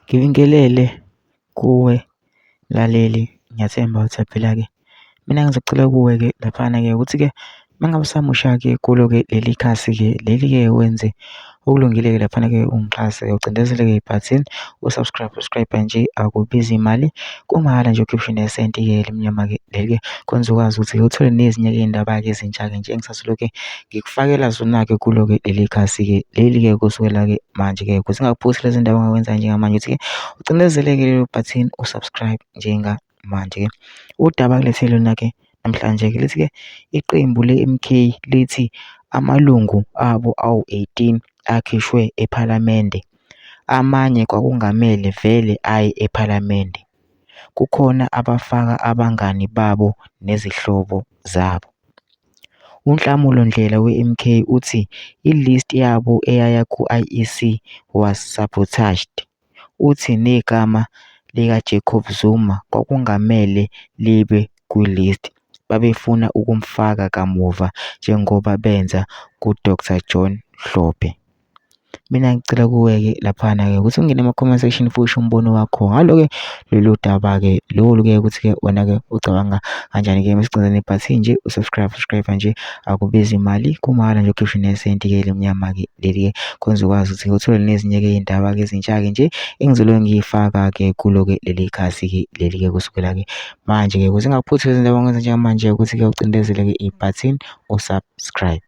Ngibingelele kuwe mlaleli, ngiyathemba ukuthi uyaphila-ke. Mina ngizocela kuwe-ke laphana-ke ukuthi-ke uma ngabe usamusha-ke kulo-ke leli khasi-ke leli-ke wenze okulungile-ke laphana-ke ungixhase ucindezele-ke ibhathini u-subscribe, subscribe nje akubizi imali kumahhala nje ukhiphe nesenti-ke elimnyama-ke leli-ke khona uzokwazi ukuthi-ke uthole nezinye-ke iy'ndaba-ke ezintsha-ke nje engisazoke ngikufakela zona-ke kulo-ke leli khasi-ke leli-ke kusukela-ke manje-ke ukuze ungakuphuthi lezi ndaba ongakwenza njengamanje ukuthi-ke ucindezeleke lelo bhathini u-subscribe njengamanje-ke. Udaba kulethe lona-ke namhlanje-ke lithi-ke iqembu le-M_K lithi amalungu abo awu-18 akhishwe ePhalamende, amanye kwakungamele vele aye ePhalamende. Kukhona abafaka abangani babo nezihlobo zabo. UNhlamulo Ndhlela we-MK uthi i-list yabo eyaya ku-IEC was sabotaged. Uthi negama likaJacob Zuma kwakungamele libe kwi-list, babefuna ukumfaka kamuva njengoba benza kuDr John Hlophe. Mina ngicela kuwe-ke laphana-ke ukuthi ungene ema-comment section futhi usho umbono wakho ngalo-ke lolu daba-ke lolu-ke ukuthi-ke wena-ke ucabanga kanjani-ke mesicindezela ibhathini nje u-subscribe subscribe nje akubizi imali kumahhala nje ukhishwe nesenti-ke elimnyama-ke leli-ke khona uzokwazi ukuthi uthole nezinye-ke iy'ndaba-ke ezintsha-ke nje engizobe ngiyifaka-ke kulo-ke leli khasi-ke leli-ke kusukela-ke manje-ke ukuze ungaphuthi izindaba ongenza njengamanje ukuthi-ke ucindezele-ke ibhathini u-subscribe.